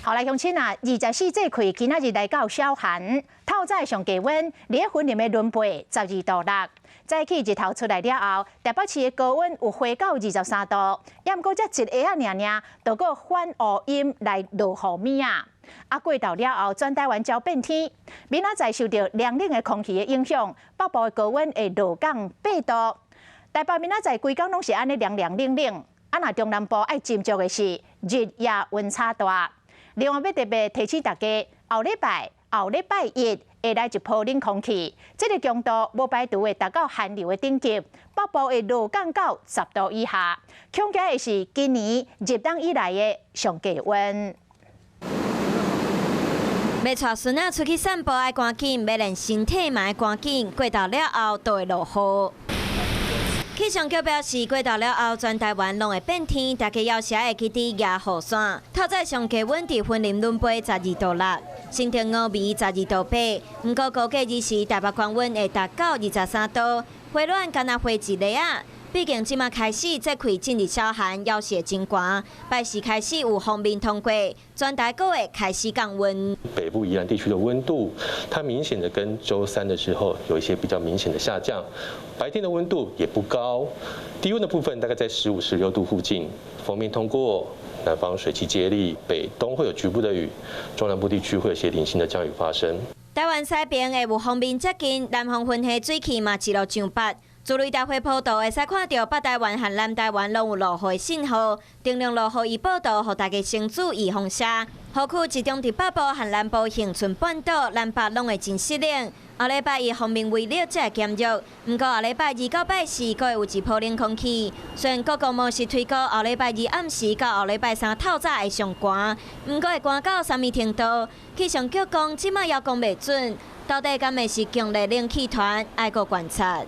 好來，鄉親啊，24節氣今仔日來到小寒，透早上低溫，佇雲林的崙背12度6。早起日頭出來了後，台北市的高溫有回到23度，也毋過才一下仔爾爾，就閣反烏陰來落雨物啊！啊，過晝了後，全台灣焦變天，明仔載受著涼冷的空氣的影響，北部的高溫會落降8度。台北明仔載規工攏是按呢涼涼冷冷，啊，若中南部愛斟酌的是日夜溫差大。另外，欲特別提醒大家，後禮拜、後禮拜一會來一波冷空氣，這个強度無排除會達到寒流的等級，北部會落降到10度以下，恐驚會是今年入冬以來的上低溫。欲帶孫仔出去散步愛趕緊，欲練身體嘛愛趕緊，過晝了後就會落雨。氣象局表示，過晝了後，全台灣攏會變天，大家猶是愛會記得舉雨傘。透早上低溫佇雲林崙背12度6，新竹峨眉12度8。毋過估計爾時台北高溫會達到23度，回暖敢若花一个仔。畢竟這馬開始節氣進入小寒，猶是會真寒。拜四開始有鋒面通過，全台閣會開始降溫。北部宜蘭地區的溫度，它明顯的跟週三的時候有一些比較明顯的下降。白天的溫度也不高，低溫的部分大概在15、16度附近。鋒面通過，南方水汽接力，北東會有局部的雨，中南部地區會有些零星的降雨發生。台灣西邊會有鋒面接近，南方雲系水汽嘛一路上北。自雷達回波圖會使看著北台灣和南台灣攏有落雨的信號，頂量落雨預報圖，予大家先注意風沙。雨區集中佇北部和南部恆春半島，南北攏會真濕冷。後禮拜以鋒面威力才會減弱，毋過後禮拜二到拜四，閣會有一波冷空氣。雖然各國模式推估後禮拜二暗時到後禮拜三透早會上寒，毋過會寒到啥物程度？氣象局講，這馬猶講袂準，到底敢會是強烈冷氣團，愛閣觀察。